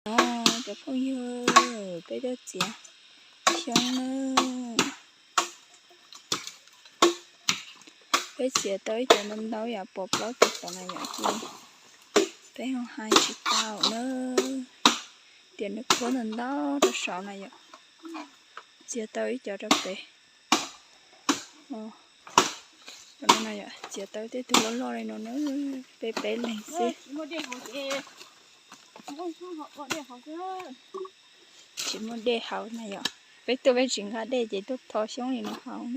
No cov phooj ywg, peb tuaj txiav xyoob na. Peb txiav tau ib cov ntau ntau yam pom plaub tus tom na yom, ces peb ho hais tsis tau na. Tias nws khuab ntau ntau rau saud na yom. Txiav tau ib cov rau pem. Txiav tau tej tug loj loj li no na, peb peb leeg xwb. Tsis muaj dej haus na yom, peb tuaj peb tsis nqa dej ces tuaj tho xyoob li no haus.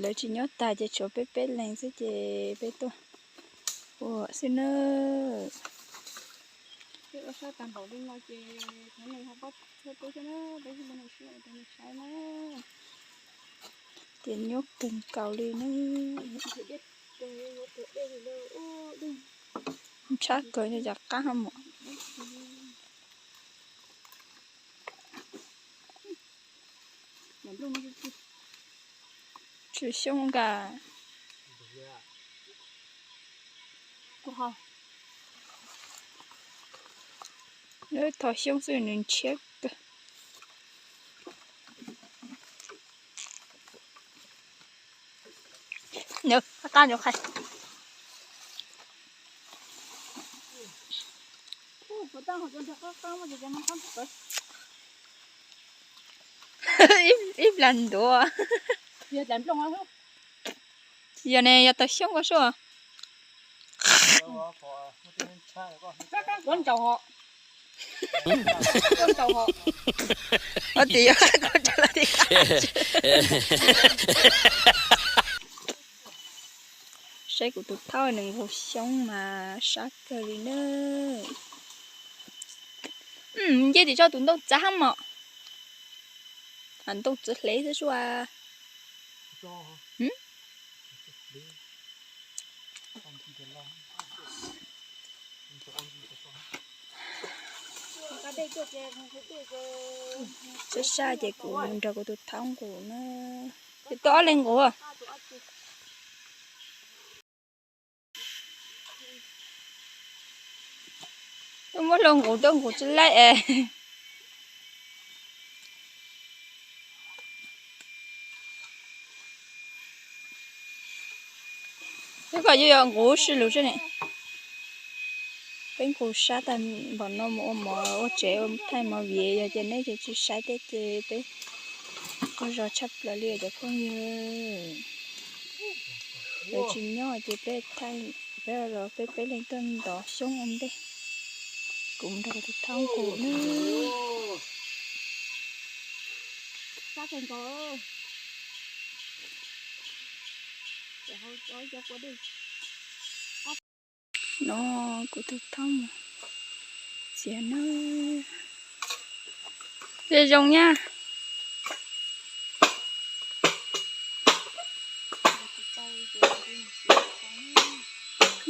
Lawv tsis nyob tag ces tshuav peb peb leeg xwb ces peb tuaj ua xwb na. Tias nyuaj kawg nkaus li na. Ntshab kawg, cov qab ho mus. Tsw xyoob nkaus. Lawv tho xyoob xwb nws ntshiab kawg. Nws qab qab nws qhais. Ib plag ntuav. Yog ne, yog tau xyoob koj sua. Ua tim yog qab koj rau los tim qab. Saib kuv tus thaub nws nqus xyoob mas sab kawg li na. Nce tim tso tus ntoo txav hab mom. Ntoo txwv hlev xwb sua. Sab sab ces kuv nrog kuv tus thaub nqus na. Ces tuaj ob leeg nqus. Tuaj muab hlua nqus, tuaj nqus tsis laib es. Peb kom yuav yuav nqus sib lus seb ne. Peb nqus sab tag npaum no mus ua mov ua tsev ua thaij mov vim yog ces neb tsis saib thiab ces peb qaug zog tshaj plaws li cov phooj ywg. Lawv tsis nyob ces peb thaij, peb los peb peb leeg tuaj ntov xyoob ua ntej. Kuv nrog kuv tus thaub nqus na. No kuv tus thaub mus txiav na. Zoo zoo nyab.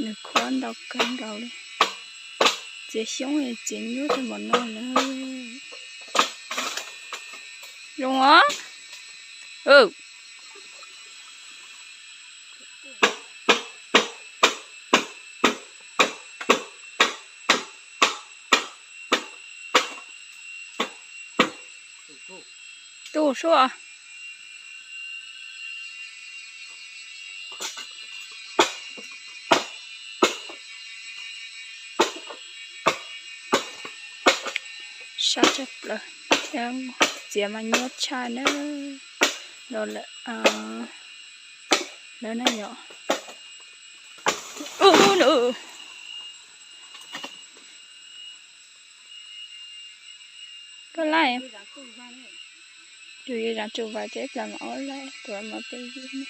Nws khuab ntau kawg nkaus li. Txiav xyoob txiav nyuaj tag npaum no lawm. Zoo os. Tu sua. Sab tshaj plaws thiab txiav mas nyuaj tshaj na. Los lawm, lawv na yom. Koj laij, tus yog zam tsum vas ces ib plag mas ob laij, tus mas peb yig ne.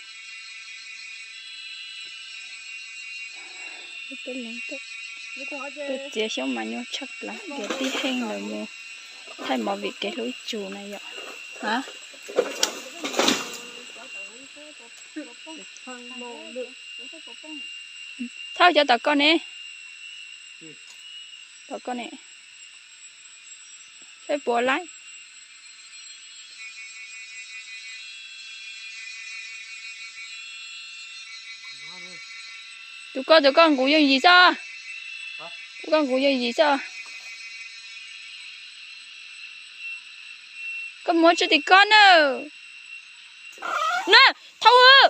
Peb leeg tuaj txiav xyoob mas nyuaj tshaj plaws, tias tib heej lawm mus thaij movie kev hlub ib tsum na yom. Thauj cov tom koj ne. Tom koj ne. Saib puas laib. Tus koj, tus koj nqus yooj yim xwb. Tus koj nqus yooj yim xwb. Koj muab tseg tim koj na. Na, thauj.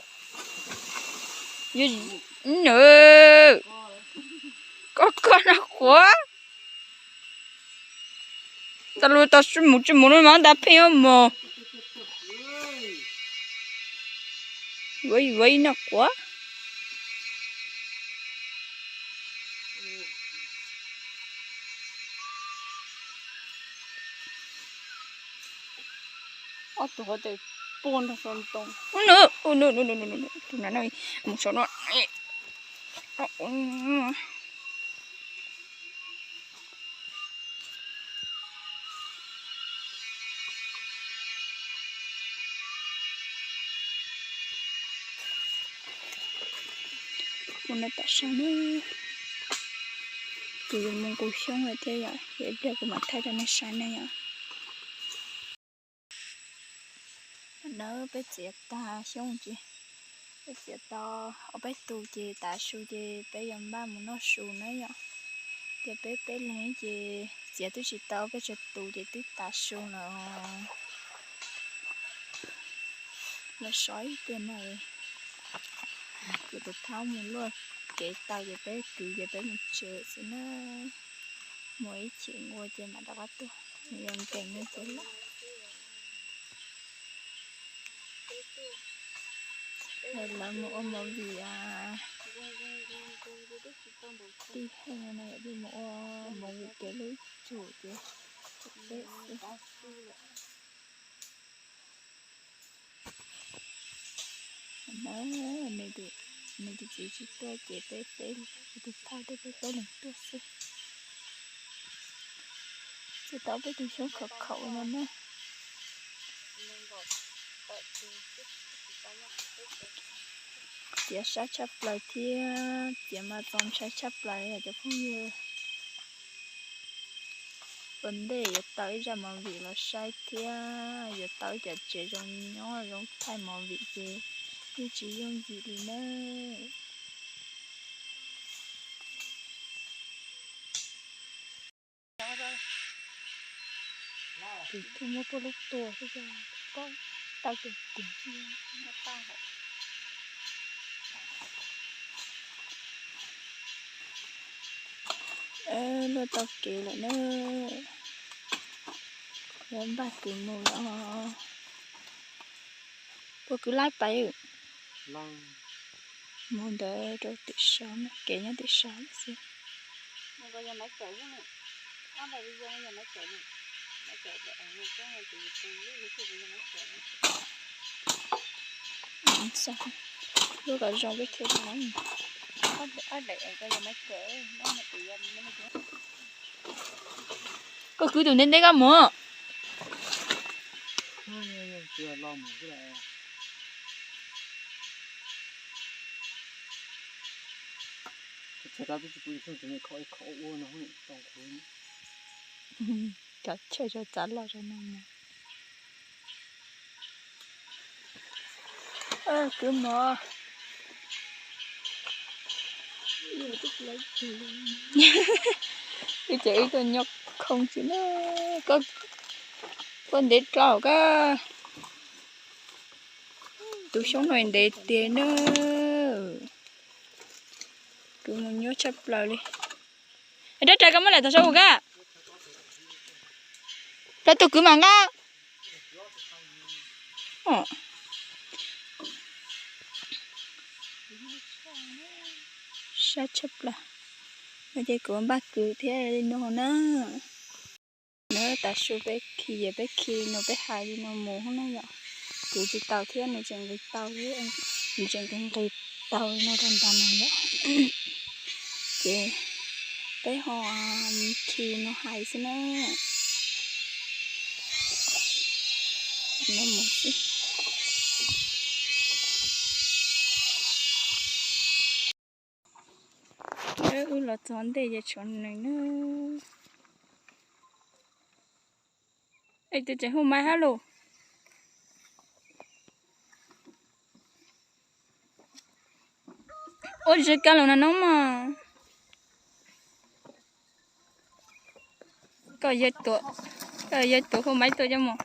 Koj, koj no quav. Nta lus tau mus tsis mus no mas nta pheej mus. Yuav yuav ib no quav. Ob tug hov tes puag nrog xov ntoo. Tus na, mus saum no. Mus no tam sim no kuv yuav mus nqus xyoob lawm thiab yom, ib pliag kuv mam thaij rau nej saib na yom. Nawb, peb txiav tag xyoob ces peb txiav tau ob peb tus ces tav su ces peb yuav npaj mus noj su na yom. Ces peb peb leeg ces txiav twb tsis tau peb tsawg tus ces twb tav su lawm. Los so ib pliag no, kuv tus thab mus luaj kev tau ces peb kwv ces peb mus tsev xwb na. Mus ib chim nqua ces mam rov qab tuaj, nws yuav nkees no ces lawm. Lawv mus ua movie, tij Heej no yom, peb mus ua movie ces lub tsum ces peb xwb. Nws tus txiv tsis tuaj ces peb peb, tus thab thiab peb peb leeg tuaj xwb. Txiav tau peb tus xyoob khov khaum no na. Txiav sab tshaj plaws thiab, txiav mas txaus ntshai tshaj plaws os cov phooj ywg. Ua ntej yuav tau ib zaj movie los saib thiab yuav tau ib cov tsev zoo nyob zoo thaij movie ces yeej tsis yooj yim li na. Tus thab muab puag lub tua xwb, pob tau tus tiag. Luaj tau kev lawm na, yuav npaj kev mus lawm. Puas kwv laib pais? Mus ntawd rau tim saum, kev nyob tim saum lawm xwb. Lub kom zoo peb khiav rau no. Koj kwv tus ntev ntev koj mus. Cov chaw txav loj rau no. Kwv mov. Wb ces wb tuaj nyob khoo xwb na. Koj ntev dlau koj. Tus xyoob no ntev tiag na. Kwv mus nyuaj tshaj plaws li. Dab rais koj muab lam tau sab ua kab. Plaub tug kwv mas nqa. Sab tshaj plaws. No ces kuv npaj kwv thiab li no na. Nws tav su peb khi, peb khi no peb hais li no mus na yom. Kwv tsis tau thiab nws tseem nqis tau, nws tseem nqis nqis tau li no rau nrad no yom. Ces peb ho khi no hais xwb na. No mus xwb. Wb los txog ntej ces tshuav nws na. Es tus tseem hu maiv hab lauj. Ua zis kab los no no mas. Koj yog tuav, koj yog tuav hu maib tuaj coj mus.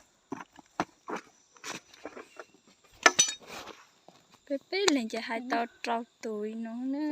Peb peb leeg ces hais tau rau tus no na.